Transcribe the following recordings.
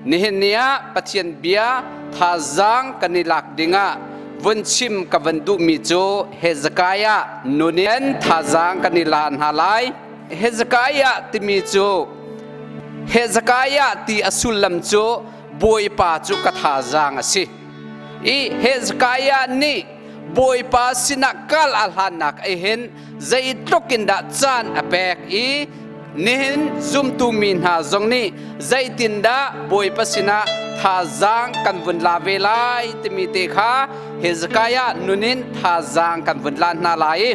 Nihin ni ah Pathian bia thazaang kan i lak dingah vun chim ka van duhmi cu Hezekiah nun in thazaang kan i la hna lai. Hezekiah timi cu Hezekiah ti a sullam cu Bawipa cu ka thazaang a si. I Hezekiah nih Bawipa sinah kal a hlannak ai hin zeitluk in dah caan a pek i nihin zumtu mi hna zong nih zeitindah Bawipa sinah thazaang kan vun la ve lai timi te kha Hezekiah nun in thazaang kan vun la hna lai.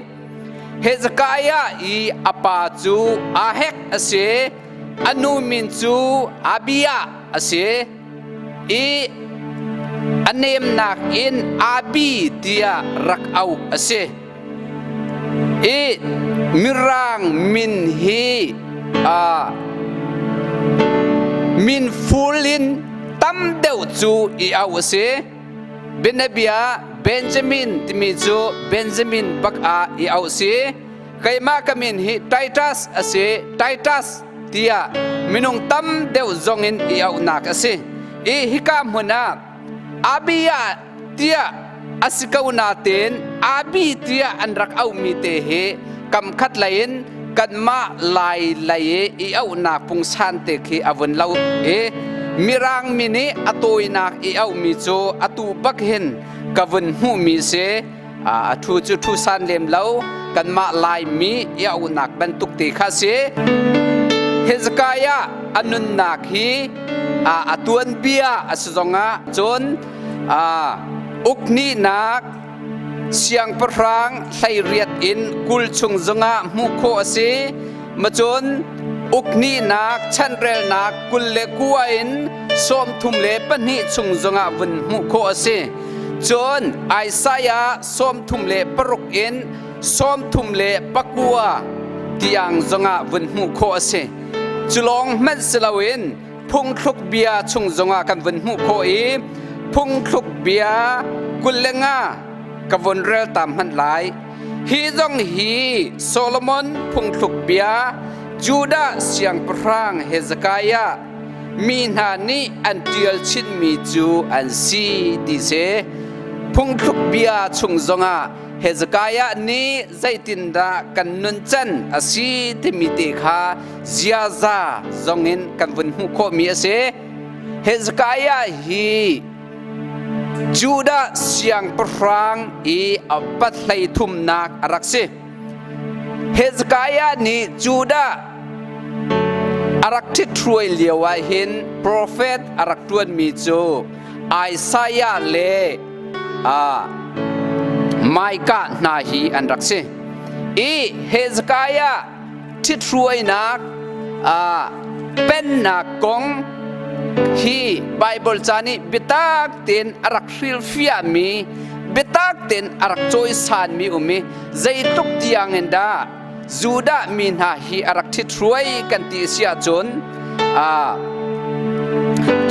Hezekiah i a pa cu Ahek a si, a nu min cu Abiah a si i a nemnak in Abi tiah rak auh a si. I Mirang min hi min full in tam deuh cu i auh a si. Bianabia Benjamin timi cu Benjamin bak ah i auh si. Keimah ka min hi Titus a si. Titus tiah minung tam deuh zong in i auhnak a si. I hika hmun ah Abiah tiah a si ko nain Abi tiah an rak auhmi te hi kamkhat lei in kanmah Lai lei i auhnak pungsan te khi a vun lo i Mirang mi nih a tawinak i auhmi cu atu bak hin ka vun hmuhmi si. A thu cu thu san lem lo, kanmah Laimi i auhnak bantuk te kha si. Hezekiah a nunnak hi a tuanbia a si zongah cun uknihnak siangpahrang 18 in 20 chung zongah hmuh khawh a si. Macun uknihnak chanrelnak 29 in 32 chung zongah vun hmuh khawh a si. Cun Isaiah 36 in 39 tiang zongah vun hmuh khawh a si. Cu lawng hmanh si loin phungthluk bia chung zongah kan vun hmuh khawh i phungthluk bia 25 ka vun rel ta hmanh lai. Hi zong hi Solomon phungthluk bia Judah siangpahrang Hezekiah mi hna nih an ṭial chinmi cu an si ti si. Phungthluk bia chung zongah Hezekiah nih zeitindah kan nuncan a si timi te kha ziaza zongin kan vun hmuh khawhmi a si. Hezekiah hi Judah siangpahrang i a pathlei thumnak a rak si. Hezekiah nih Judah a rak ṭhithruai lio ah hin profet a rak ṭuanmi cu Isaiah le Micah hna hi an rak si. I Hezekiah ṭhithruainak pennak kong hi Baibal ca nih biatak tein a rak hrilhfiahmi, biatak tein a rak cawisanmi um i zeitluk tiang in dah Judah mi hna hi a rak ṭhithruai kan ti si ahcun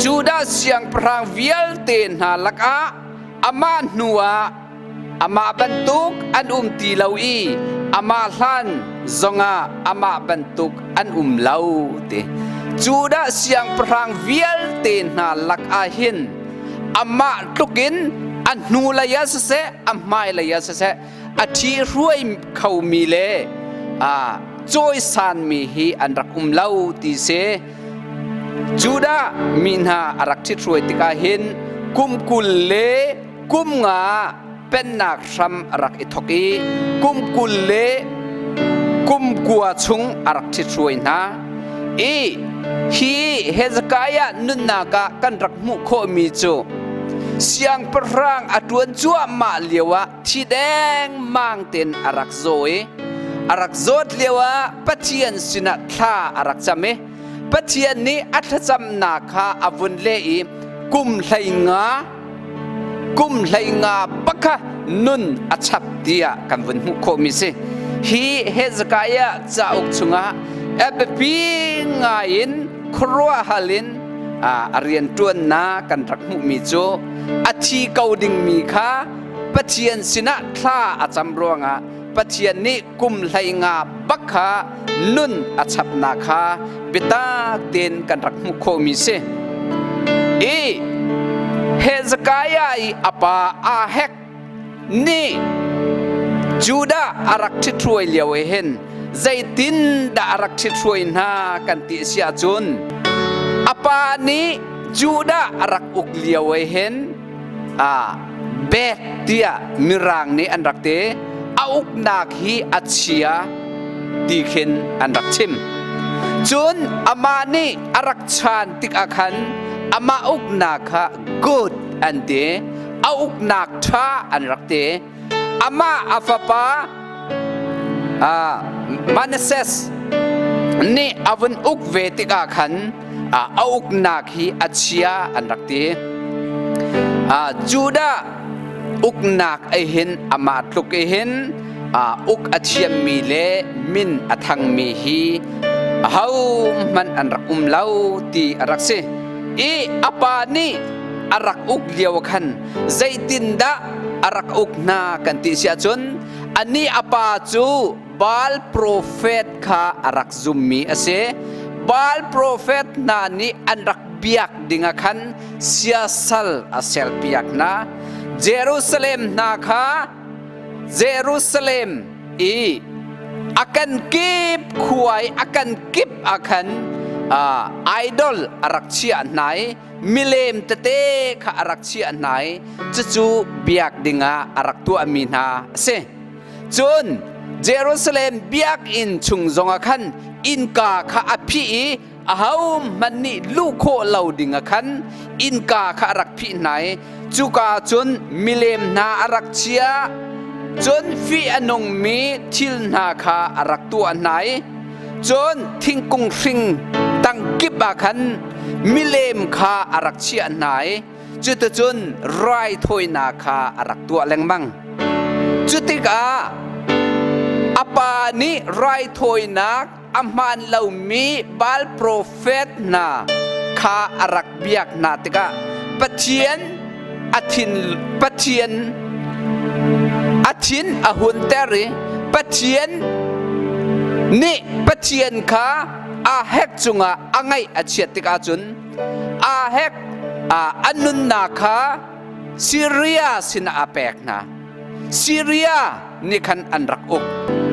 Judah siangpahrang vialte hna lakah amah hnu ah amah bantuk an um ti lo i amah hlan zongah amah bantuk an um lo ti. Judah siangpahrang vialte hna lakah hin amah tlukin a hnulei ah siseh a hmailei ah siseh a ṭhihruai khomi le cawisanmi hi an rak um lo ti si. Judah mi hna a rak ṭhithruai tikah hin kum 20 le kum nga pennak hram a rak i thawk i kum 20 le kum kua chung a rak ṭhithruai hna. I hi Hezekiah nunnak ah kan rak hmuh khawhmi cu siangpahrang a ṭuan cuahmah lioah thi dengmang tein a rak zaw i a rak zawt lioah Pathian sinah thla a rak cam i Pathian nih a thlacamnak kha a vun leh i kum 15, kum 15 bak kha nun a chap tiah kan vun hmuh khawhmi si. Hi Hezekiah cauk chungah a biapi ngaiin khuaruahhal in a rianṭuannak kan rak hmuhmi cu a thi ko dingmi kha Pathian sinah thla a cam ruangah Pathian nih kum 15 bak kha nun a chapnak kha biatak tein kan rak hmuh khawhmi si. I Hezekiah i a pa Ahek nih Judah a rak ṭhithruai lio i hin zeitin dah a rak ṭhithruai hna kan ti a si ahcun a pa nih Judah a rak uk lio i hin bek tiah Mirang nih an rak ti. A uknak hi a chia ti khin an rak chim. Cun amah nih a rak chan tikah khan amah uknak kha good an ti. A uknak ṭha an rak ti. Amah a fapa Manasseh nih a vun uk ve tikah khan a uknak hi a chia an rak ti. Judah uknak ai hin amah tluk i hin uk a thiammi le min a thangmi hi ahohmanh an rak um lo ti a rak si. I a pa nih a rak uk lio khan zeitindah a rak uk hna kan ti si ahcun anih a pa cu Baal profet kha a rak zummi a si. Baal profet hna nih an rak biak ding ah khan siasal a serpiak hna. Jerusalem hna kha Jerusalem i a kan kip khua i a kan kip ah khan idol a rak chiah hna i milem tete kha a rak chiah hna i cucu biak dingah a rak tuahmi hna a si. Cun Jerusalem biakinn chung zongah khan innka kha a phih i ahohmanh nih luh khawh lo ding ah khan innka kha a rak phih hna i cuka cun milem hna a rak chia. Cun fih a nungmi thil hna kha a rak tuah hna i cun thingkung hring tang kip ah khan milem kha a rak chiah hna i Cuticun raithawinak kha a rak tuah lengmang. Cutikah a pa nih raithawinak a hmaan lomi Baal profet hna kha a rak biak hna tikah Pathian a thin Pathian a thin a hunter i Pathian nih Pathian kha aa hek cungah a ngaih a chiat tikah cun Ahek a nunnak kha Syria sinah a pek hna. Syria nih khan an rak uk.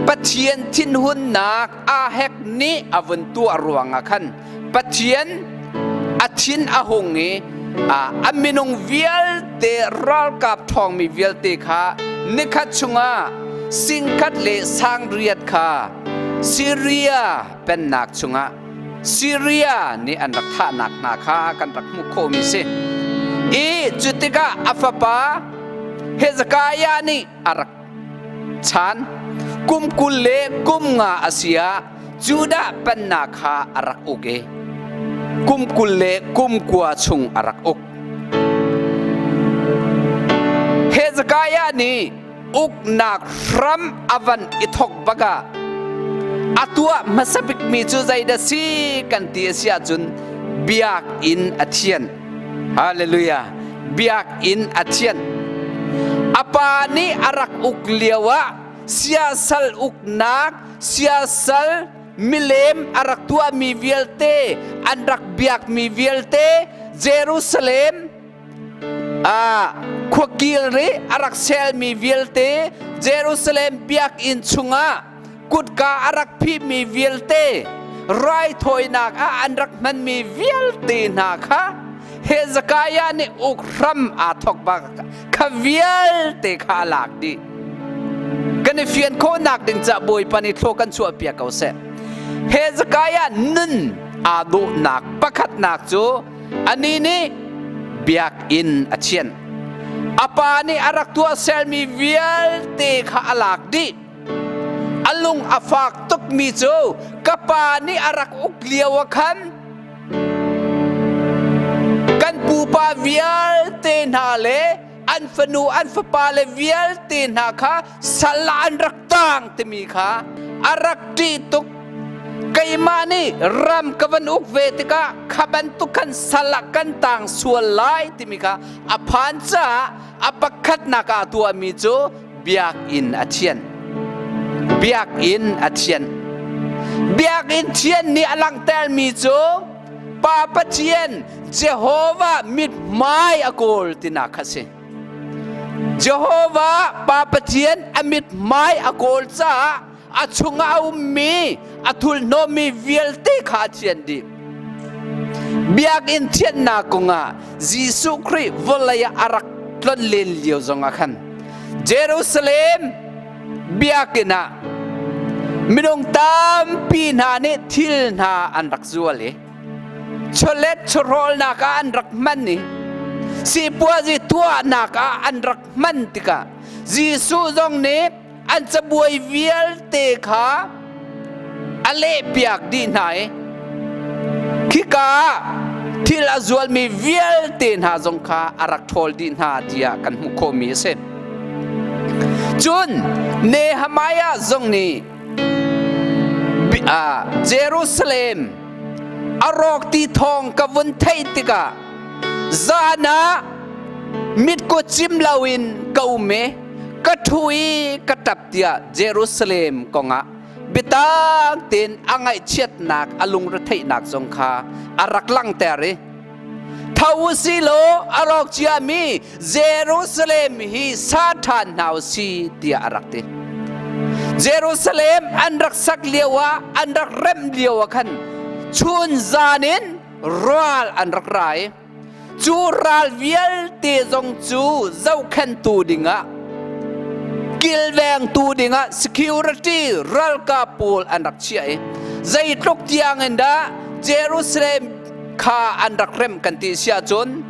Pathian thinhunnak Ahek nih a vun tuah ruangah khan Pathian a thin a hung i a minung vialte ralkap ṭhawngmi vialte kha nikhat chungah singkhat le sangriat kha Syria pennak chungah Syria nih an rak thahnak hna kha kan rak hmuh khawhmi si. I cu tikah a fapa Hezekiah nih a rak chan. Kum 20 le kum nga a si ah Judah pennak kha a rak uk i kum 20 le kum kua chung a rak uk. Hezekiah nih uknak hram a van i thok bak ah a tuah hmasa bikmi cu zeidah si kan ti a si ahcun biakinn a thian. Hallelujah. Biakinn a thian. A pa nih a rak uk lio ah siasal uknak, siasal milem a rak tuahmi vialte, an rak biakmi vialte Jerusalem khuakil ri a rak selmi vialte Jerusalem biakinn chungah kutka a rak phihmi vialte raithawinak ah an rak hmanmi vialte hna kha Hezekiah nih uk hram aa thawk bak kha vialte kha a lak dih. Kan i fian khawhnak ding ca Bawipa nih thlaw kan chuahpiak ko seh. Hezekiah nun aa dawhnak pakhatnak cu Anih nih biakinn a thianh. A pa nih a rak tuahsermi vialte kha a lak dih. A lung a fak tukmi cu ka pa nih a rak uk lio ah khan kan pupa vialte hna le an fanu an fapa le vialte hna kha sal ah an rak tang timi kha a rak ṭih tuk. Keimah nih ram ka van uk ve tikah kha bantuk khan sal ah kan tang sual lai timi kha a phan caah a pakhatnak ah a tuahmi cu biakinn a thianh. Biakinn a thianh. Biakinn thian nih a langhtermi cu. Pa Pathian Jehovah mithmai a kawl tinak kha si. Jehovah Pa Pathian a mithmai a kawl caah a chungah a ummi a thulhnawmmi vialte kha a thianh dih. Biakinn thianhnak kongah Jesuh Khrih vawlei ah a rak tlon len lio zongah khan Jerusalem biakinn ah minung tampi hna nih thil hna an rak zual i chawlet chawhrawlnak ah an rak hman i sipuazi tuahnak ah an rak hman tikah Jesuh zong nih an cabuai vialte kha a lehpiak dih hna i khika ah thil a zualmi vialte hna zong kha a rak ṭhawl dih hna tiah kan hmuh khawhmi a si. Cun Nehemiah zong nih Jerusalem a rawk ti thawng ka vun theih tikah zan ah mitkut cim loin ka um i ka ṭhu i ka ṭap tiah Jerusalem kongah biatak tein a ngaihchiatnak a lungretheihnak zong kha a rak langhter i tho u si law a rawk ciami Jerusalem hi sa ṭhan hna u si tiah a rak ti. Jerusalem an rak sak lio ah an rak remh lio ah khan chun zan in ral an rak ra i Cu ral vialte zong cu zohkhenhtu dingah kilvengtu dingah security ralkap pawl an rak chiah i zeitluk tiang in dah Jerusalem kha an rak remh kan ti si ahcun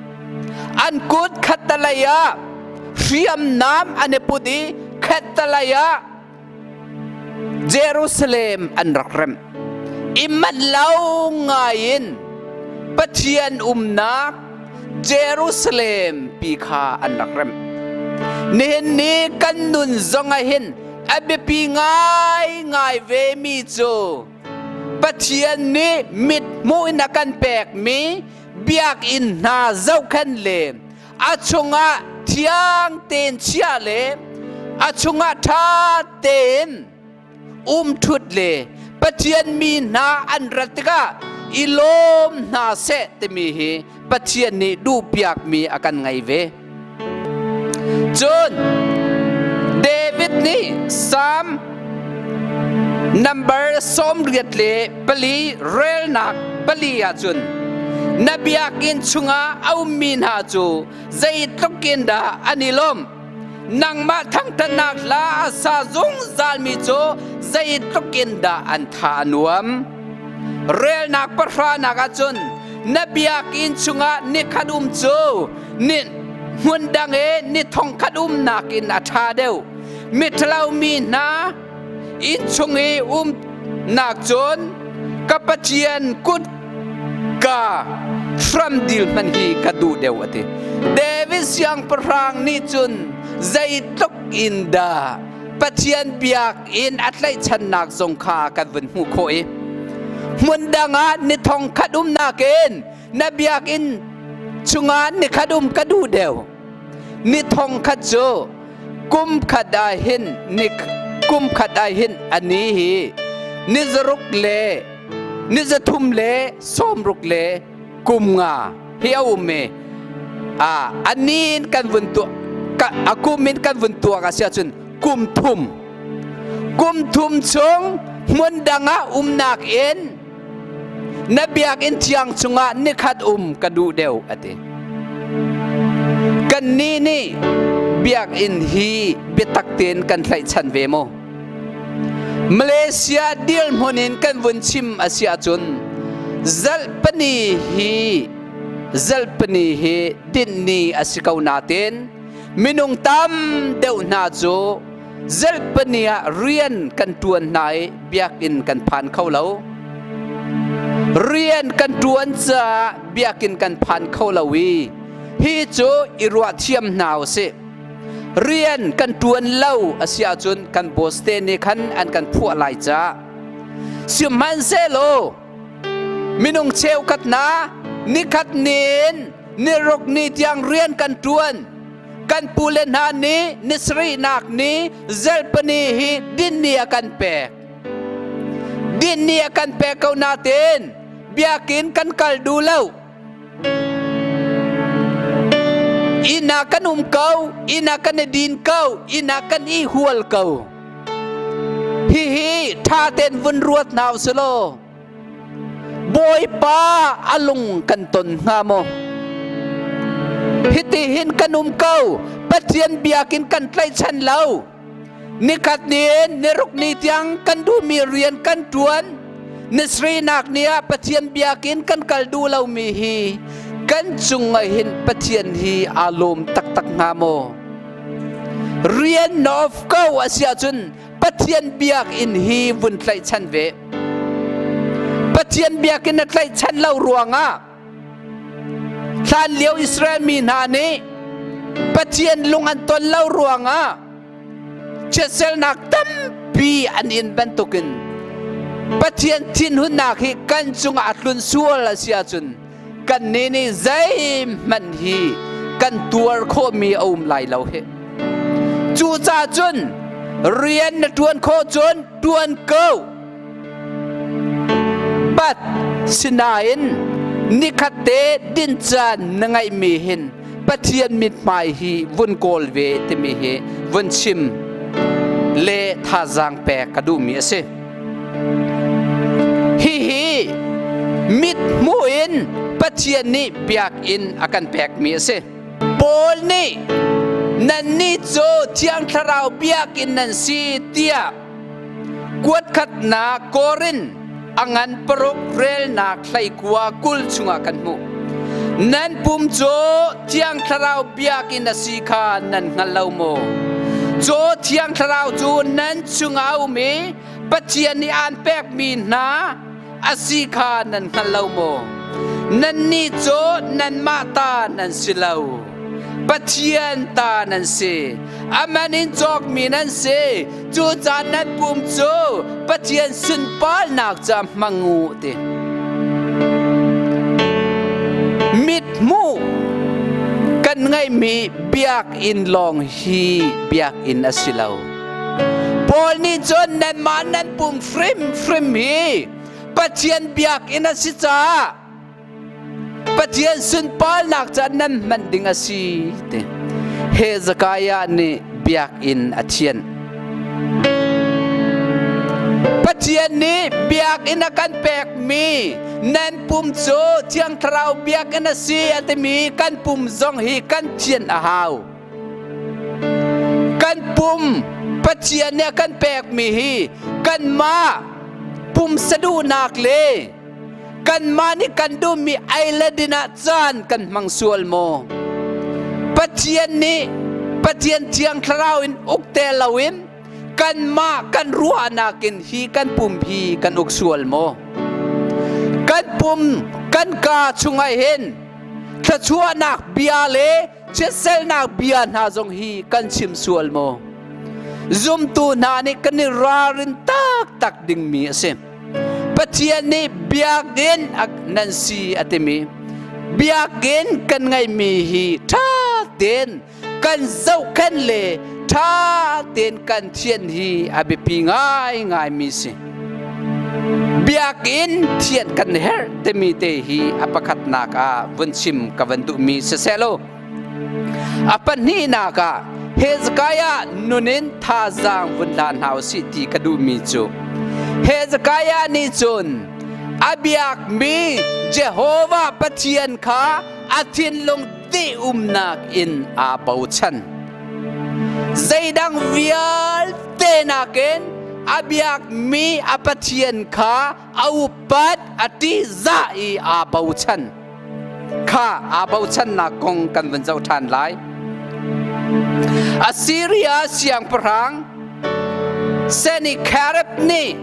an kut khattalei ah hriamnam an i put i khattalei ah Jerusalem an rak remh. I manh lo ngai in Pathian umnak Jerusalem pi kha an rak remh. Nihin ni kan nun zong ah hin a biapi ngaingai ve mi cu Pathian nih mithmuh in a kan pekmi biakinn hna zohkhenh le a chungah thiang tein chia le a chungah ṭha tein umṭhut le Pathian mi hna an rat tikah i lawm hna seh timi hi Pathian nih duhpiakmi a kan ngei ve. Cun David nih Psalm number 84 relnak pali ahcun na biakinn chungah a ummi hna cu zeitluk in dah an i lawmh nangmah thangṭhatnak hla a sa zungzalmi cu zeitluk in dah an tha a nuam relnak pahranak ahcun na biakinn chungah nikhat um cu ni hmun dang i ni thongkhat umnak in a ṭha deuh miṭhalo mi hna inn chung i umnak cun ka Pathian kut ka hramdil hmanh hi ka duh deuh a ti. David siangpahrang nih cun zeitluk in dah Pathian biakinn a tlaihchannak zong kha kan vun hmuh khawh i hmun dang ah ni thong khat umnak in na biakinn chungah ni khat um ka duh deuh. Ni thong khat cu kum khat ah hin ni kum khat ah hin ani hi ni zaruk le ni zathum le sawmruk le kum nga hi a um i a ani in kan vun tu a kum in kan vun tuak a si ahcun kum thum kum thum chung hmun dang ah umnak in Na biakinn thiang chungah nikhat um ka duh deuh a ti. Kannih nih biakinn hi biatak tein kan tlaihchan ve maw? Malaysia dirhmun in kan vun chim a si ahcun zalpani hi zalpani hi dinhni a si ko nain minung tam deuh hna cu Zelpani ah rian kan ṭuan hna i biakinn kan phan kho lo. Rian kan ṭuan caah biakinn kan phan kho lo i hi cu i ruah thiam hna u sih. Rian kan ṭuan lo a si ahcun kan boss te nih khan an kan phuah lai caah. Sihmanhsehlaw minung cheukhat hna nikhat ni in niruk ni tiang rian kan ṭuan kan pule hna nih ni sarihnak ni zelpani hi dinni a kan pek dinni a kan pek ko nain. Biakinn kan kal duh lo. Inn ah kan um ko, inn ah kan i din ko, inn ah kan i hual ko. Hihi ṭha tein vun ruat hna usih law Bawipa a lung kan ton hnga maw? Hiti hin kan um ko, Pathian biakinn kan tlaihchan lo. Nikhat ni in niruk ni tiang kan duhmi rian kan ṭuan. Nisrinak ni ah Pathian biakinn kan kal duh lomi hi kan cungah hin Pathian hi aa lawm taktak hnga maw? Rian na off ko a si ahcun Pathian biakinn hi vun tlaihchan ve. Pathian biakinn na tlaihchan lo ruangah hlanlio Israel mi hna nih Pathian lung an ton lo ruangah chiatsernak tampi an in bantukin Pathian thinhunnak hi kan cungah a tlun sual a si ahcun kannih nih zeihmanh hi kan tuar khawhmi a um lai lo hi. Cucaah cun rian na ṭuan khawh cun ṭuan ko. But sinain nikhat te din caan na ngeihmi hin Pathian mithmai hi vun kawl ve timi hi vun chim le thazaang pek ka duhmi a si. Hihi mithmuh in Pathian nih biakinn a kan pekmi a si. Paul nih nannih cu Thiang Thlarau biakinn nan si tiah kuatkhatnak Korin a ngan paruk relnak hleikua 20 chungah kan hmuh. Nan pum cu Thiang Thlarau biakinn a si kha nan hngal lo maw? Cu Thiang Thlarau cu nan chungah a um i Pathian nih aan pekmi hna a si kha nan hngal lo maw? Nannih cu nanmah ta nan si lo. Pathian ta nan si. A man in cawkmi nan si. Cucaah nan pum cu Pathian sunparnak ca hmang u ti. Mithmuh kan ngeihmi biakinn lawng hi biakinn a si lo. Paul nih cun nanmah nan pum hrimhrim hi Pathian biakinn a si caah Pathian sunparnak caah nan hman ding a si ti. Hezekiah nih biakinn a thianh. Pathian nih biakinn a kan pekmi nan pum cu Thiang Thlarau biakinn a si a timi kan pum zong hi kan thianh a hau. Kan pum Pathian nih a kan pekmi hi kanmah pumsa duhnak le kanmah nih kan duhmi ei le din ah caan kan hmang sual maw? Pathian nih Pathian Thiang Thlarau in uk te loin kanmah kan ruahnak in hi kan pum hi kan uk sual maw? Kan pum kan kaa chungah hin thluachuahnak bia le chiatsernak bia hna zong hi kan chim sual maw? Zumtu hna nih kan i ralrin taktak dingmi a si. Pathian nih biakinn nan si a timi biakinn kan ngeihmi hi ṭha tein kan zohkhenh le ṭha tein kan thianh hi a biapi ngaingaimi si. Biakinn thianh kan herh timi te hi a pakhatnak ah vun chim ka van duhmi siseh law a pahnihnak ah Hezekiah nun in thazaang vun la hna usih ti ka duhmi cu Hezekiah nih cun a biakmi Jehovah Pathian kha a thinlung dih umnak in aa bochan. Zeidang vialte nakin a biakmi a Pathian kha a upat, a ṭihzah i aa bochan. Kha aa bochannak kong kan vun zoh ṭhan lai. Assyria siangpahrang Sennacherib nih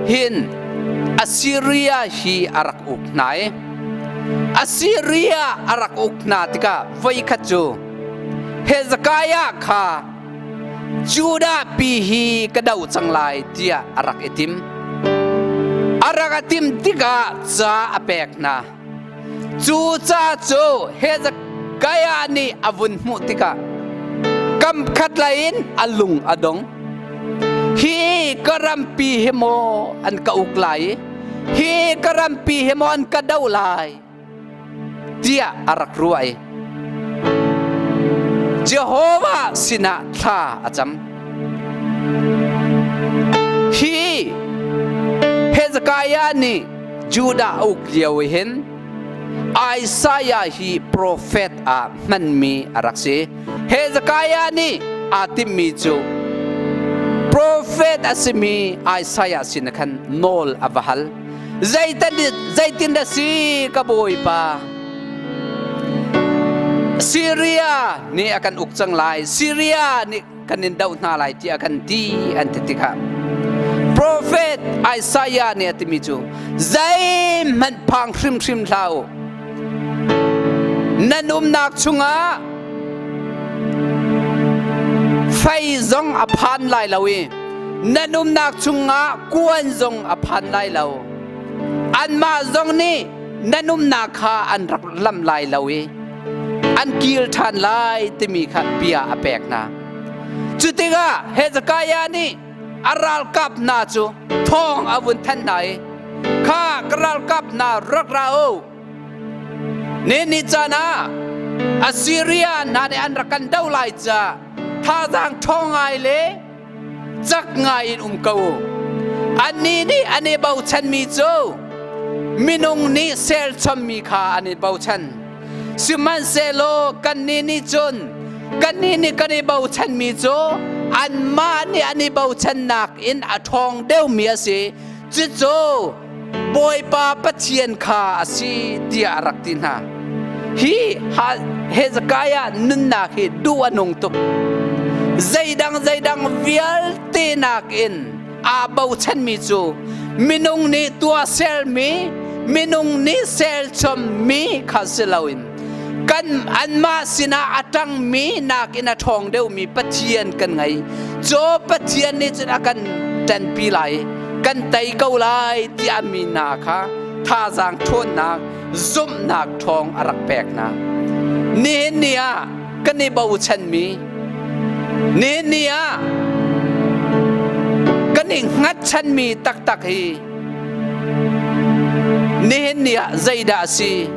hin Assyria hi a rak uk hna i Assyria a rak uk hna tikah voikhat cu Hezekiah kha Judah pi hi ka do cang lai tiah a rak i tim. A rak a tim tikah ca a pek hna. Cu ca cu Hezekiah nih a vun hmuh tikah kam khat lei in a lung a dong. Hi ka rampi hi maw an ka uk lai i? Hi ka rampi hi maw an ka doh lai tiah a rak ruah i Jehovah sinah thla a cam. Hi Hezekiah nih Judah a uk lio hin Isaiah hi profet ah hmanmi a rak si. Hezekiah nih aa timhmi cu profet a simi Isaiah sin khan nawl a va hal. Zeitin dah si ka bawipa? Syria nih a kan uk cang lai. Syria nih kan in doh hna lai tiah kan ti an ti tikah Prophet Isaiah nih a timi cu zeihmanh phang hrimhrim hlah u. Nan umnak chungah fei zong a phan lai lo i nan umnak chungah kuan zong a phan lai lo. Anmah zong nih nan umnak kha an rak lam lai lo i an kil ṭhan lai timi kha bia a pek hna. Cu tikah Hezekiah nih a ralkap hna cu thawng a vun thanh hna i kha ka ralkap hna rak ra u ni ni caan ah Assyria hna nih an rak kan doh lai ca thazaang ṭhawng ngai le cak ngai in um ko u. Annih nih an i bochanmi cu minung nih serchommi kha an i bochan. Sihmanhsehlaw kannih nih cun kannih nih kan i bochanmi cu anmah nih an i bochannak in a ṭhawng deuhmi a si. Cucu Bawipa Pathian kha a si tiah a rak ti hna. Hi Hezekiah nunnak hi duh a nung tuk. Zeidang zeidang vialte nakin aa bochanmi cu minung nih tuah sermi, minung nih serchommi kha si loin kan anmah sinah a ṭangmi nakin a ṭhawng deuhmi Pathian kan ngei. Cu Pathian nih cun a kan ṭanpi lai, kan tei ko lai tiah mi hna kha thazaang ṭhawnnak, zumhnak ṭhawng a rak pek hna. Nihin ni ah kan i bochanmi, nihin ni ah kan i hngatchanmi taktak hi nihin ni ah zeidah a si?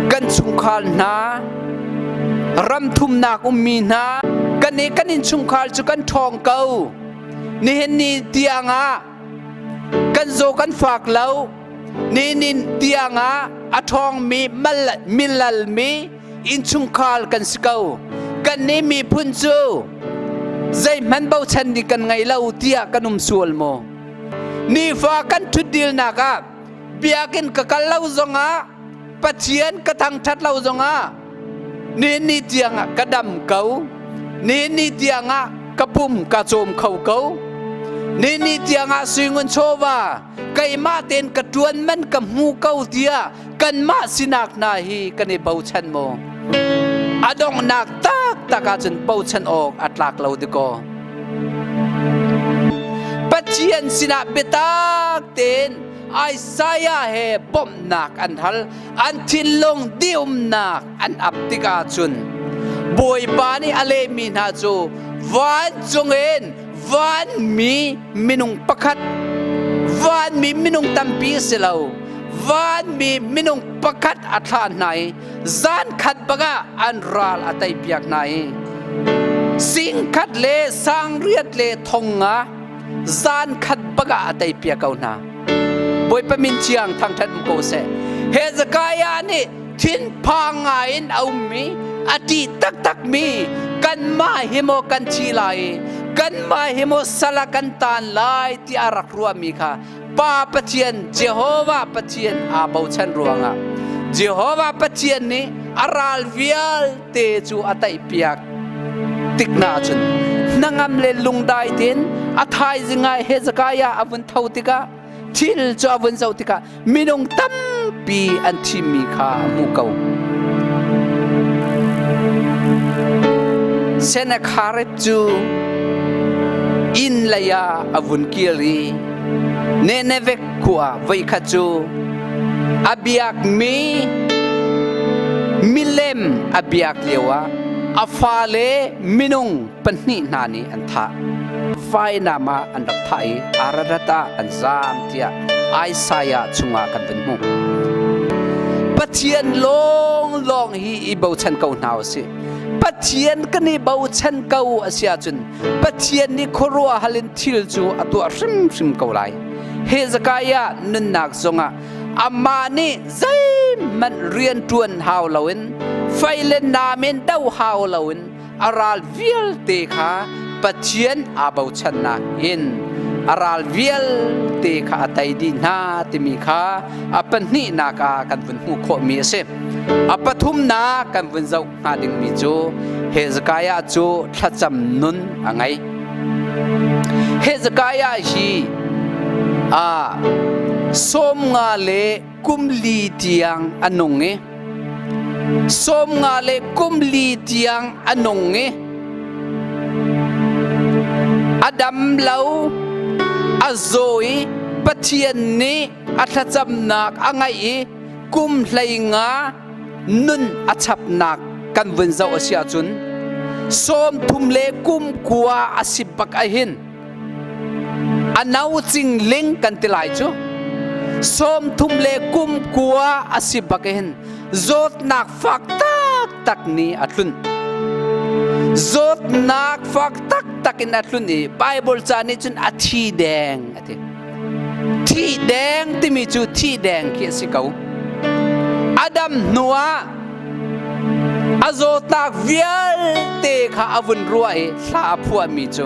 Kan chungkhar hna, ram thumnak ummi hna, kan i kan innchungkhar cu kan ṭhawng ko. Nihin ni tiang ah kan zaw kan fak lo. Nihin tiang ah a ṭhawngmi milalmi innchungkhar kan si ko. Kannih miphun cu zeihmanh bochan ding kan ngei lo tiah kan um sual maw? Nifa kan ṭhutdilnak ah biakinn ka kal lo zongah Pathian ka thangṭhat lo zongah nihin ni tiangah ka dam ko. Nihin ni tiangah ka pum ka cawm kho ko. Nihin ni tiangah suingun chawva keimah tein ka ṭuan man ka hmu ko tiah kanmah sinak hna hi kan i bochan maw? A donghnak taktak ahcun bochan awk a tlak lo dikaw. Pathian sinah biatak tein Isaiah he bawmhnak an hal, an thinlung diumnak an ap tikah cun Bawipa nih a lehmi hna cu vancung in vanmi minung pakhat vanmi minung tampi si lo vanmi minung pakhat a thlah hna i zan khat bak ah an ral a teipiak hna i singkhat le sangriat le thong nga zan khat bak ah a teipiak ko hna. Bawipa min thiang thangṭhat um ko seh. Hezekiah nih thinphang ngai in a ummi a ṭih taktakmi kanmah hi maw kan thi lai i kanmah hi maw sal ah kan taan lai tiah a rak ruahmi kha Pa Pathian Jehovah Pathian aa bochan ruangah Jehovah Pathian nih a ral vialte cu a taihpiak tik na cun hnangam le lungdai tein a thaizing ah Hezekiah a vun tho tikah thil cu a vun zoh tikah minung tampi an thimmi kha a hmuh ko. Sennacherib cu inn lei ah a vun kir i Nineveh khua voikhat cu a biakmi milem a biak lioah a fale minung pahnih hna nih an thah. Vainam ah an rak thah i Ararat ah an zaam tiah. Isaiah chungah kan vun hmuh. Pathian lawnglawng hi i bochan ko hna usih. Pathian kan i bochan ko a si ahcun Pathian nih khuaruah hal in thil cu a tuah hrimhrim ko lai. Hezekiah nunnak zongah amah nih zeihmanh rian ṭuan hau loin fei le nam in do hau loin a ral vialte kha Pathian aa bochannak in a ral vialte kha a tei dih hna timi kha a pahnihnak ah kan vun hmuh khawhmi a si. A pathumnak kan vun zoh hnga dingmi cu Hezekiah cu thlacam nun a ngei. Hezekiah hi a 50 le kum li tiang a nung i 50 le kum li tiang a nung i a dam lo a zaw i Pathian nih a thlacamnak a ngaih i kum 15 nun a chapnak kan vun zoh a si ahcun 39 a si bak ahhin a no cingling kan ti lai cu 39 a si bak hin zawtnak fak taktak nih a tlunh. Zawtnak fak taktak in a tlun i Bible ca nih cun a thi deng a ti. Thi deng timi cu thi deng khi a si ko. Adam hnu ah a zawtnak vialte kha a vun ruah i hla a phuahmi cu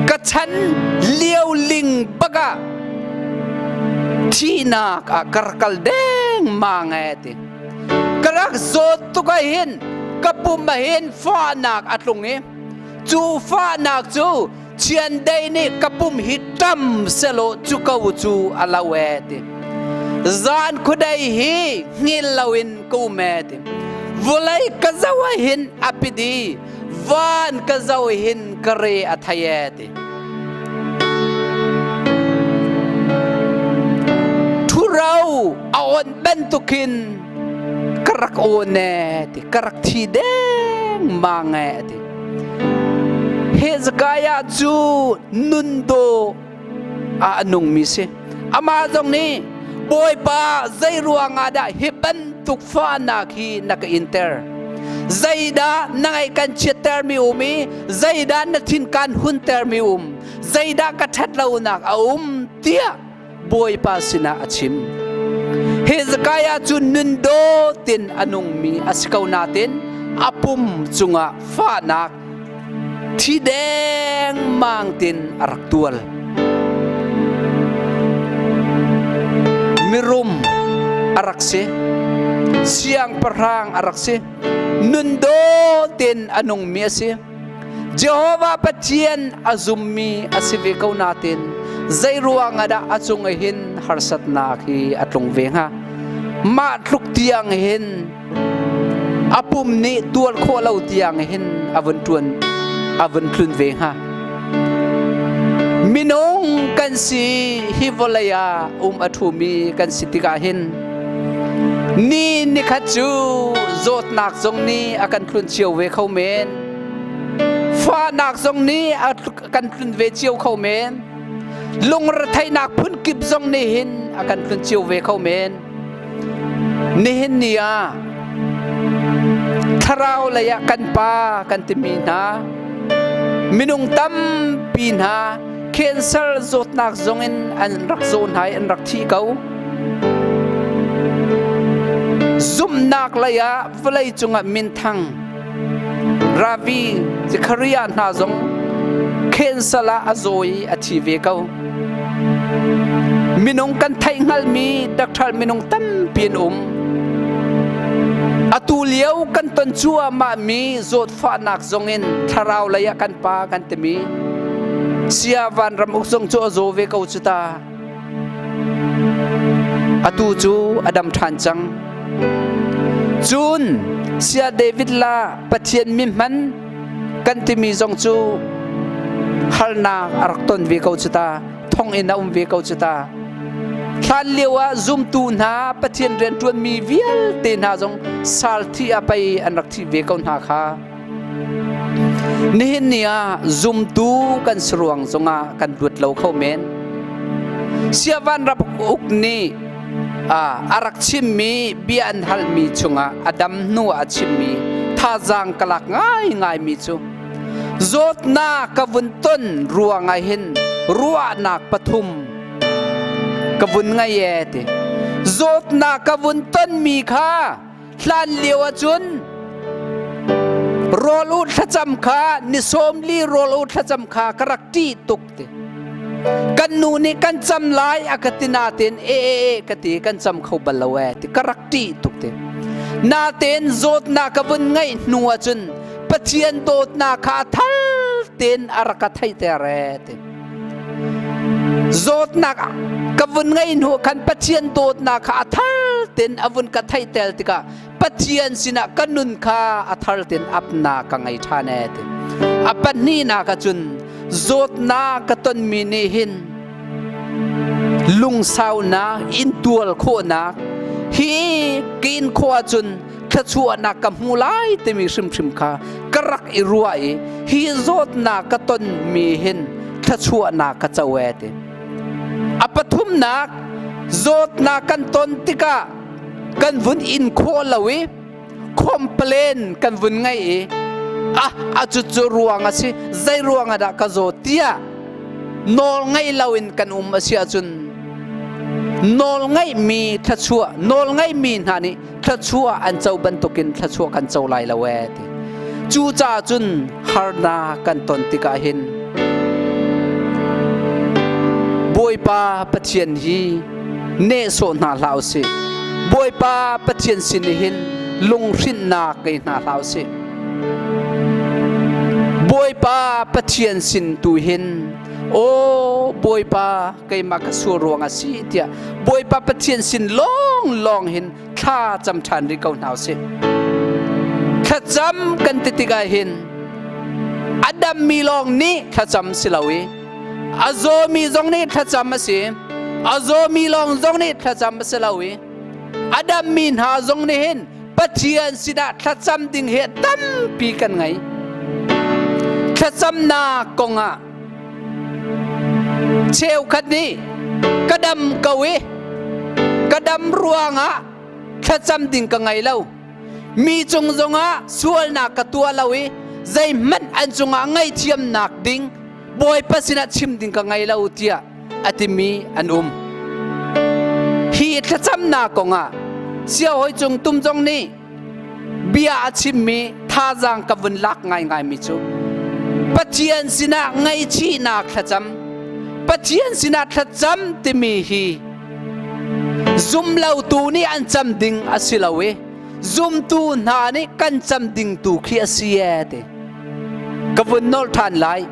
ka chan lio ling bak ah thihnak ah ka rak kal dengmang e ti ka rak zawt tuk ah hin ka pum ah hin fahnak a tlung i cu fahnak cu Chiandeih nih ka pum hi ṭam selaw cu ko cu a lo e ti. Zan khuadei hi hngil loin ka um e ti. Vawlei ka zoh ah hin a pit i van ka zoh hin ka re a thei e ti. Ṭhuro a awnh bantukin ka rak awn e ti. Ka rak thi dengmang e ti. Hezekiah cu nun daw ah a nungmi si. Amah zong nih Bawipa zei ruangah dah hi bantuk fahnak hi na ka inter? Zeidah na ngaih kan chiattermi um i zeidah na thin kan huntermi um? Zeidah ka ṭhat lonak a um? tiah Bawipa sinah a chim. Hezekiah cu nun dawt in a nungmi a si ko nain a pum cungah fahnak thi dengmang tin a rak tual. Mirum a rak si. Siangpahrang a rak si. Nun dawt in a nungmi a si. Jehovah Pathian a zummi a si ve ko nain zei ruang ah dah a cung hin harsatnak hi a tlung ve hnga? Mah tluk tiang hin a pum nih tuar khawh lo tiang hin a vun ṭuan a vun tlun ve hnga? Minung kan si hi vawlei ah um a ṭhumi kan si tikah hin ni nikhat cu zawtnak zong nih a kan tlun cio ve kho men. Fahnak zong nih a kan tlun ve cio kho men. Lungretheihnak phunkip zong nih hin a kan tlun cio ve kho men. Nihin ni ah thlarau lei ah kan pa kan timi hna minung tampi hna cancer zawtnak zong in an rak zaw hna i an rak thi ko. Zumhnak lei ah vawlei cungah minthang Ravi Zechariah hna zong cancer ah a zaw i a thi ve ko. Minung kan theih hngalhmi doctor minung tampi an um. Atu lio kan ton cuahmahmi zawtfahnak zong in thlarau lei ah kan pa kan timi sia vanram uk zong cu a zaw ve ko cu ta. Atu cu a dam ṭhan cang. Cun Sia David la Pathian mi hman kan timi zong cu harnak a rak ton ve ko cu ta thonginn a um ve ko cu ta hlan lio ah zumtu hna Pathian rianṭuanmi vialte hna zong sal thi ah pei an rak thi ve ko hna kha. Nihin ni ah zumtu kan si ruang zongah kan luat lo kho men. Siavan rak uk nih a rak chimmi bia an halmi chungah a dam hnu ah a chimmi thazaang ka lak ngaingaimi cu zawtnak ka vun ton ruangah hin ruahnak pathum ka vun ngei ee ti. Zawtnak ka vun tonmi kha hlan lio ahcun rawl u thlacam kha ni sawmli rawl u thlacam kha ka rak ṭih tuk ti. Kan nu nih kan cam lai a ka ti nain e e e ka ti kan cam kho bal lo ee ti ka rak ṭih tuk ti. Natein zawtnak ka vun ngeih hnu ahcun Pathian dawtnak kha a thar tein a rak ka theihter ee ti. Zawtnak ka vun ngeih hnu khan Pathian dawtnak kha a thar tein a vun ka theihter tikah Pathian sinah ka nun kha a thar tein apnak ka ngei ṭhan ee ti. A pahnihnak ahcun zawtnak ka tonmi nih hin lungsaunak, intual khawhnak hi ka in khawh ahcun thluachuahnak ka hmu lai timi hrimhrim kha ka rak i ruah i hi zawtnak ka tonmi hin thluachuahnak ka co ee ti. A pathumnak zawtnak kan ton tikah kan vun in khawh lo i complain kan vun ngei i ah a cucu ruang a si zei ruang ah dah ka zaw tiah nawl ngei loin kan um a si ahcun nawl ngeihmi thluachuah nawl ngeihmi hna nih thluachuah an co bantukin thluachuah kan co lai lo ee ti cucaah cun harnak kan ton tikah hin Bawipa Pathian hi nehsawh hna hlah usih Bawipa Pathian sin hin lunghrinhnak ngei hna hlah usih Bawipa Pathian sin tu hin aw Bawipa keimah ka sual ruang a si tiah Bawipa Pathian sin lawng lawng hin thla cam ṭhan rih ko hna usih thlacam kan ti tikah hin a dammi lawng nih thlacam si lo i a zawmi zong nih thlacam a si a zawmi lawng zong nih thlacam a si lo i a dammi hna zong nih hin Pathian sinah thlacam ding hi tampi kan ngei thlacamnak kongah cheukhat nih ka dam ko i ka dam ruangah thlacam ding ka ngei lo mi cung zongah sualnak ka tuah lo i zeihmanh an cungah ngaihthiamnak ding Bawipa sinah chim ding ka ngei lo tiah a timi an um. Hi thlacamnak kongah siahawi cung tum zong nih bia a chimmi thazaang ka vun lak ngaingaimi cu Pathian sinah ngaihchihnak thlacam Pathian sinah thlacam timi hi zumlotu nih an cam ding a si lo i zumtu hna nih kan cam ding tu khi a si ee ti ka vun nolh ṭhan lai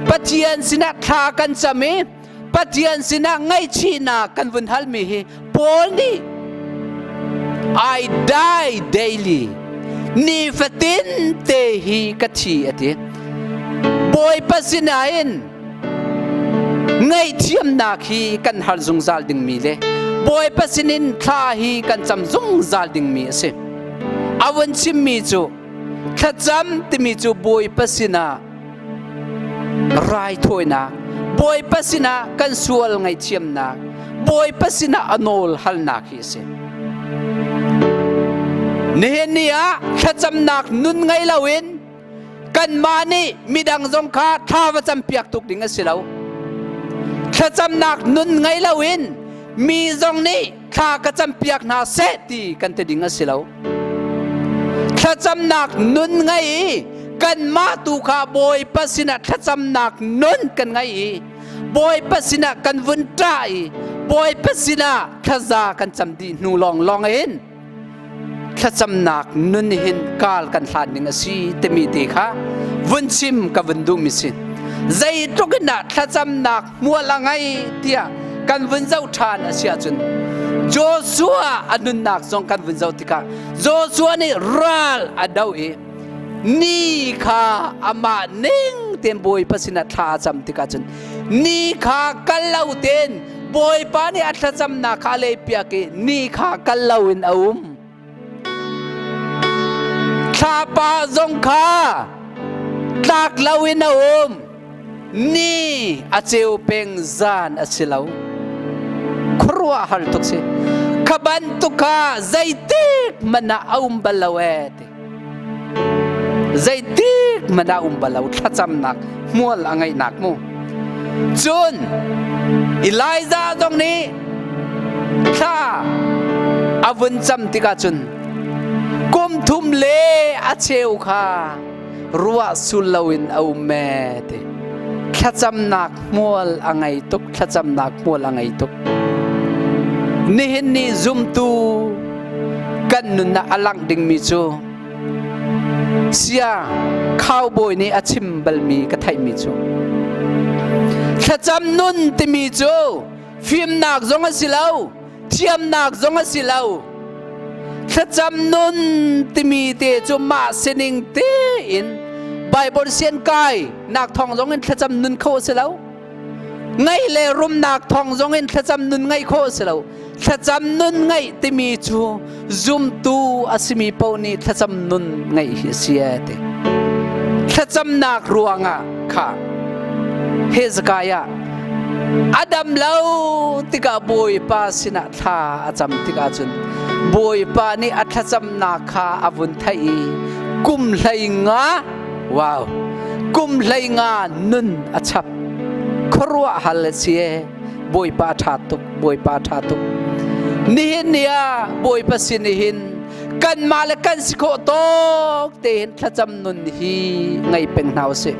Pathian sinah thla kan cam i Pathian sinah ngaihchihnak kan vun halmi hi Paul nih I die daily nifatin te hi ka thi a ti Bawipa sinah in ngaihthiamnak hi kan hal zungzal dingmi le Bawipa sinin thla hi kan cam zungzal dingmi a si a vun chimmi cu thlacam timi cu Bawipa sinah raithawinak Bawipa sinah kan sual ngaihthiamnak Bawipa sinah a nawl halnak hi a si nihin ni ah thlacamnak nun ngei loin kanmah nih midang zong kha thla va campiak tuk ding a si lo thlacamnak nun ngei loin mi zong nih thla ka campiak hna seh ti kan ti ding a si lo thlacamnak nun ngei i kanmah tu kha Bawipa sinah thlacamnak nun kan ngei i Bawipa sinah kan vun ṭah i Bawipa sinah thlaza kan cam dih hnu lawng lawng in thlacamnak nun hin kaal kan hlan ding a si timi te kha vun chim ka vun duhmi si zeitluk in dah thlacamnak hmual a ngei tiah kan vun zoh ṭhan a si ahcun Joshua a nunnak zong kan vun zoh tikah Joshua nih ral a doh i ni kha amah ning tein Bawipa sinah thla a cam tikah cun ni kha kal lo tein Bawipa nih a thlacamnak kha a lehpiak i ni kha kal loin a um. Thlapa zong kha. Tlak loin a um. Ni a ceu peng zan a si lo. Khuaruahhar tuk si. Kha bantuk kha zeitik hmanh ah a um bal lo ee ti. Zeitik hmanh ah um bal lo thlacamnak hmual a ngeihnak mu. Cun Elijah zong nih thla a vun cam tikah cun kum thum le a cheu kha ruah sul loin a um me ti. Thlacamnak hmual a ngei tuk, thlacamnak hmual a ngei tuk. Nihin ni zumtu kan nunnak a langh dingmi cu sia cowboy nih a chim balmi ka theihmi cu thlacam nun timi cu fimnak zong a si lo thiamnak zong a si lo thlacam nun timi te cu mah sining tein Bible sian kai nak thong zong in thlacam nun kho a si lo Ngeih le rumnak thawng zongin thlacam nun ngeih khawh a si lo. Thlacam nun ngeih timi cu zumtu a simi paoh nih thlacam nun ngeih hi a si ee ti. Thlacamnak ruangah kha Hezekiah a dam lo tikah Bawipa sinah thla a cam tikah cun Bawipa nih a thlacamnak kha a vun theih i kum 15 Wow! Kum 15 nun a chap. Khuaruah hal a si e. Bawipa ṭha tuk, Bawipa ṭha tuk. Nihin ni ah Bawipa sin hin kanmah le kan si khawh tawk tein thlacam nun hi ngei peng hna usih.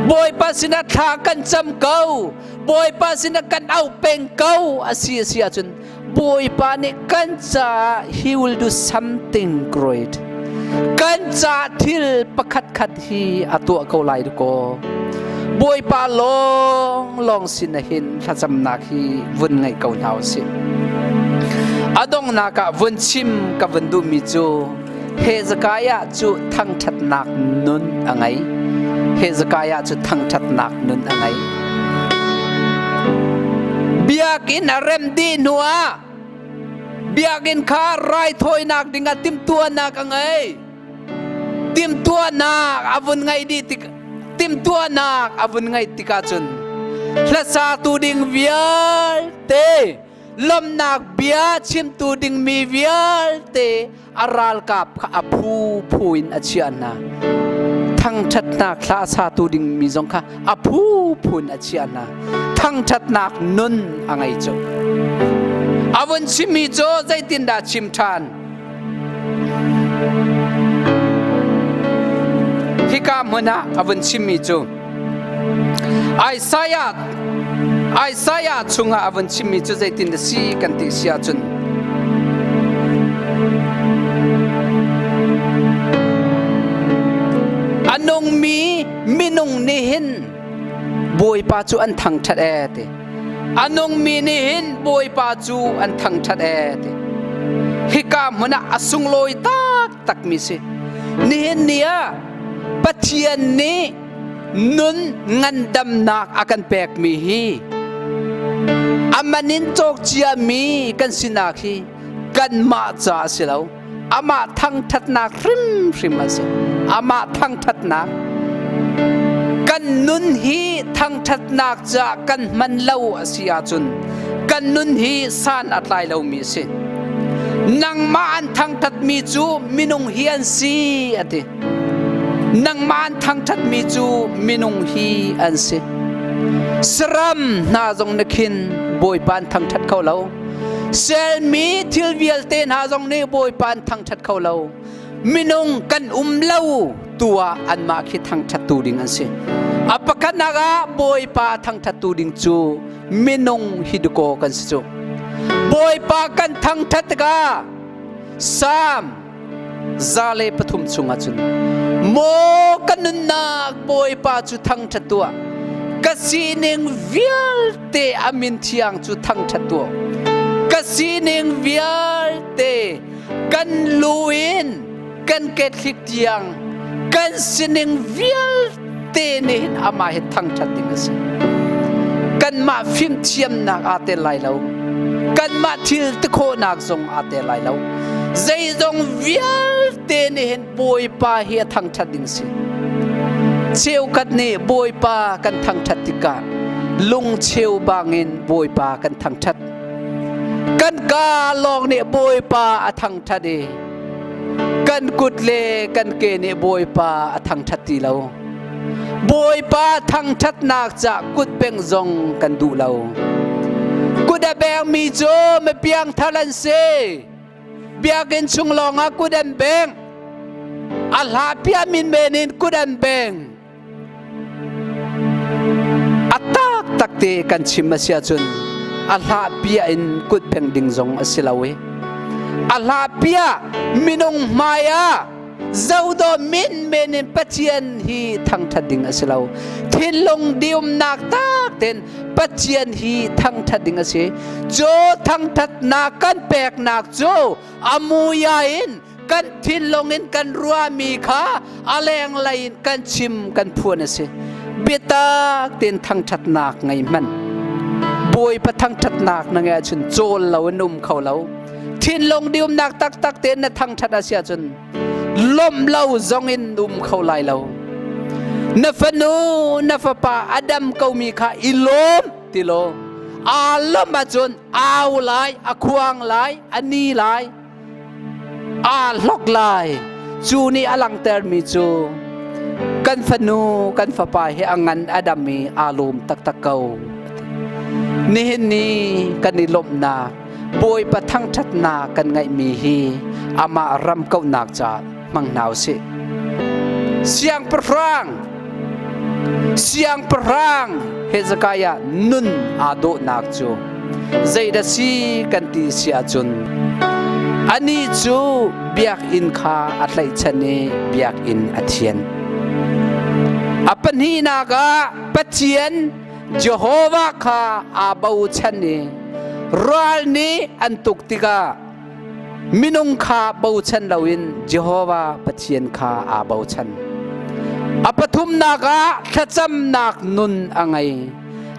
Bawipa sinah thla kan cam ko, Bawipa sinah kan au peng ko a si a si ahcun Bawipa nih kan caah he will do something great. Kan ca thil pakhat khat hi a tuah ko lai ko. Bawipa lawng lawng sin hin thlacamnak hi vun ngaih ko hna usih. A donghnak ah vun chim ka vun duhmi cu Hezekiah cu thangṭhatnak nun a ngei. Hezekiah cu thangṭhatnak nun a ngei. Biakinn a rem dih hnuah biakinn kha raithawinak dingah timhtuahnak a ngei. Timhtuahnak a vun ngeih dih tik timhtuahnak a vun ngeih tikah cun hlasatu ding vialte lawmhnak bia chimtu dingmi vialte a ralkap kha a phu phu in a chiah hna. Thangṭhatnak hla a satu dingmi zong kha a phu phu in a chiah hna. Thangṭhatnak nun a ngei cu. A vun chimmi cu zeitindah chim ṭhan? Hika hmun ah a vun chimmi cu Isaiah Isaiah chungah a vun chimmi cu zeitin a si kan ti si ahcun a nungmi minung nih hin Bawipa cu an thangṭhat ee ti. A nungmi nih hin Bawipa cu an thangṭhat ee ti. Hika hmun ah a sunglawi taktakmi si. Nihin ni ah Pathian nih nun ngandamnak a kan pekmi hi a man in cawk ciami kan sinak hi kanmah ca a si lo. Amah thangṭhatnak hrimhrim a si. Amah thangṭhatnak. Kan nun hi thangṭhatnak caah kan hman lo a si ahcun kan nun hi san a tlai lomi a si. Nangmah an thangṭhatmi cu minung hi an si a ti. Nangmah an thangṭhatmi cu minung hi an si. Saram hna zong na khin Bawipa an thangṭhat kho lo. Sermi thil vialte hna zong nih Bawipa an thangṭhat kho lo. Minung kan um lo tu ah anmah khi thangṭhattu ding an si. A pakhatnak ah Bawipa thangṭhattu ding cu minung hi dukaw kan si cu. Bawipa kan thangṭhat tikah Salm 103 chungah cun maw ka nunnak Bawipa cu thangṭhat tuah ka sining vialte a min thiang cu thangṭhat tuah ka sining vialte kan lu in kan kethlik tiang kan sining vialte nih hin amah hi thangṭhat ding a si kanmah fimthiamnak aa tel lai lo kanmah thil tikhawhnak zong aa tel lai lo zeizong vialte nih hin Bawipa hi a thangṭhat ding si. Cheukhat nih Bawipa kan thangṭhat tikah lungcheu bangin Bawipa kan thangṭhat. Kan kaa lawng nih Bawipa a thangṭhat i kan kut le kan ke nih Bawipa a thangṭhat ti lo. Bawipa thangṭhatnak ca kut beng zong kan duh lo. Kut a bengmi cu mipiangthar an si. Biakinn chung lawngah kut an beng. A hla pia min men in kut an beng. A taktak te kan chim a si ahcun a hla pia in kut beng ding zong a si lo i a hla pia minung hmai ah zodaw min men in Pathian hi thangṭhat ding a si lo. Thinlung diumnak tak ten Pathian hi thangṭhat ding a si. Cu thangṭhatnak kan peknak cu a muia in kan thinlung in kan ruahmi kha a lenglei in kan chim kan phuan a si. Biatak tein thangṭhatnak ngei hmanh. Bawipa thangṭhatnak na ngeih ahcun cawl lo in um kho lo. Thinlung diumnak taktak tein na thangṭhat a si ahcun lawmh lo zong in um kho lai lo. Na fanu, na fapa a dam komi kha i lawm ti law aa lawmh ahcun au lai, a khuang lai, a ni lai, aa hlok lai. Cu nih a langhtermi cu kan fanu, kan fapa hi a ngan a dam i aa lawm taktak ko. Nihin ni kan i lawmhnak Bawipa thangṭhatnak kan ngeihmi hi amah ram kauhnak caah hmang hna usih. Siangpahrang Siangpahrang Hezekiah nun aa dawhnak cu zeidah si kan ti si ahcun anih cu biakinn kha a tlaihchan i biakinn a thian. A pahnihnak ah Pathian Jehovah kha aa bochan i ral nih an tuk tikah minung kha bochan loin Jehovah Pathian kha aa bochan. A pathumnak ah thlacamnak nun a ngei.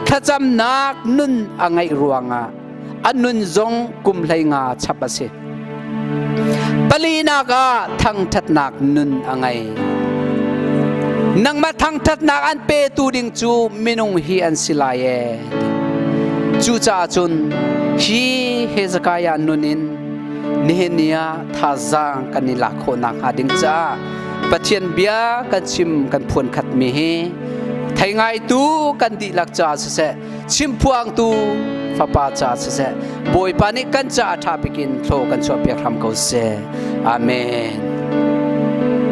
Thlacamnak nun a ngeih ruangah a nun zong kum 15 chap a si. Palinak ah thangṭhatnak nun a ngei. Nangmah thangṭhatnak an petu ding cu minung hi an si lai ee. Cucaah cun hi Hezekiah nun in nihin ni ah thazaang kan i lak khawh nakhnga ding caah Pathian bia kan chim kan phuan khatmi hi thei ngaitu kan dihlak caah siseh chimphuangtu fapa ca siseh Bawipa nih kan caah ṭha bik in thlaw kan chuahpiak hram ko seh. Amen.